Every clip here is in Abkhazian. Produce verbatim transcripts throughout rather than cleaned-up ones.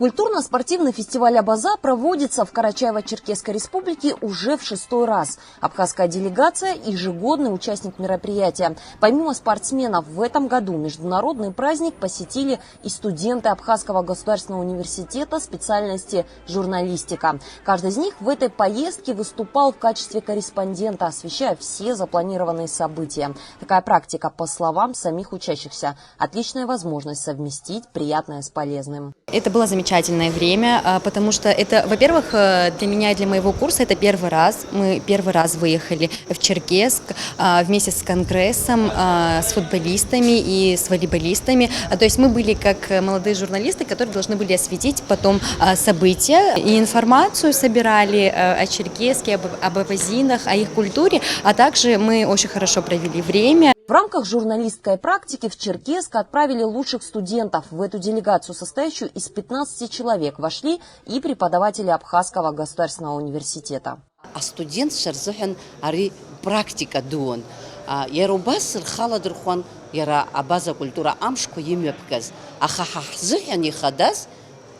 Культурно-спортивный фестиваль «Абаза» проводится в Карачаево-Черкесской Республике уже в шестой раз. Абхазская делегация — ежегодный участник мероприятия. Помимо спортсменов, в этом году международный праздник посетили и студенты Абхазского государственного университета специальности журналистика. Каждый из них в этой поездке выступал в качестве корреспондента, освещая все запланированные события. Такая практика, по словам самих учащихся, отличная возможность совместить приятное с полезным. Это было замечательное время, а, потому что это, во-первых, э, для меня и для моего курса это первый раз. Мы первый раз выехали в Черкесск, а, вместе с конгрессом, а, с футболистами и с волейболистами. А, то есть мы были как, э, молодые журналисты, которые должны были осветить потом, а, события и информацию собирали, э, о Черкесске, об, об абазинах, о их культуре, а также мы очень хорошо провели время. В рамках журналистской практики в Черкесск отправили лучших студентов. В эту делегацию, состоящую из пятнадцати человек, вошли и преподаватели Абхазского государственного университета. Астудентцәа рзыҳәан ари практика дуун. А, иара убас рхала дырхуан иара абаза акультура амшқәа имҩаԥгаз, аха ҳа ҳзыҳәан ихадаз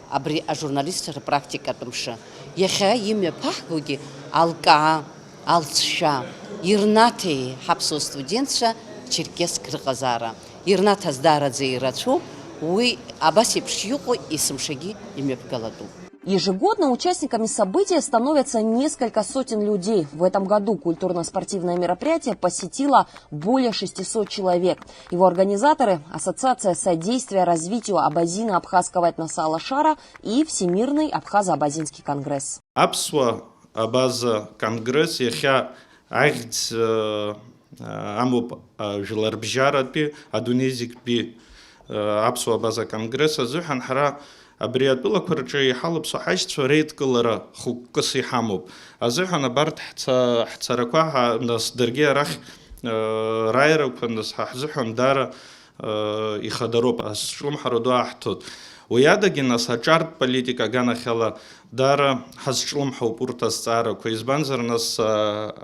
абри ажурналистцәа рпрактикатә мшы. Иахьа имҩаԥаҳгогьы алкаа, алҵшәа, ирнаҭеи ҳаԥсуа студентцәа Черкесск рыҟазаара. Ирнаҭаз даараӡа ирацәоуп, уи абас еиԥш иҟоу есымшагьы имҩаԥгалатәуп. Ежегодно участниками события становятся несколько сотен людей. В этом году культурно-спортивное мероприятие посетило более шестисот человек. Его организаторы — Ассоциация содействия развитию абазино-абхазского этноса «Лашара» и Всемирный абхазо-абазинский конгресс. Аԥсуа абаза конгресс иахьа ахьӡ, э, амоуп, э, жәларбжьаратәи адунеи зегьтәи, э, аԥсуа абаза конгресс азыҳәан. Ҳара абри атәылақәа рҿы иҳалаԥсо ҳашьцәа реидкылара хықәкыс иҳамоуп. Азыҳәан абарҭ ҳца-, ҳцарақәа ҳа-, нас даргьы арахь, э, рааирақәа нас ҳа ҳзыҳәан даара, э, ихадароуп, азҿлымҳара ду аҳҭоит. Уи адагьы нас аҿартә политика аганахьала даара ҳазҿлымҳауп урҭ азҵаарақәа. Избанзар нас, э,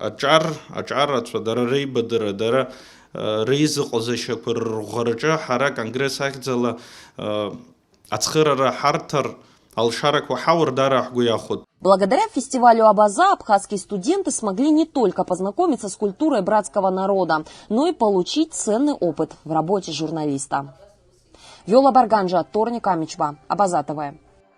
аҿар, аҿарацәа, дара реибадара, дара, э, реизыҟазашьақәа рырӷәӷәараҿы ҳара конгресс ахьӡала, э, ацхыраара ҳарҭар, алшарақәа ҳаур даара ҳгәы иахәоит. Благодаря фестивалю «Абаза» абхазские студенты смогли не только познакомиться с культурой братского народа, но и получить ценный опыт в работе журналиста. Виола Барганжа, Торник Амичба, Абаза ТВ.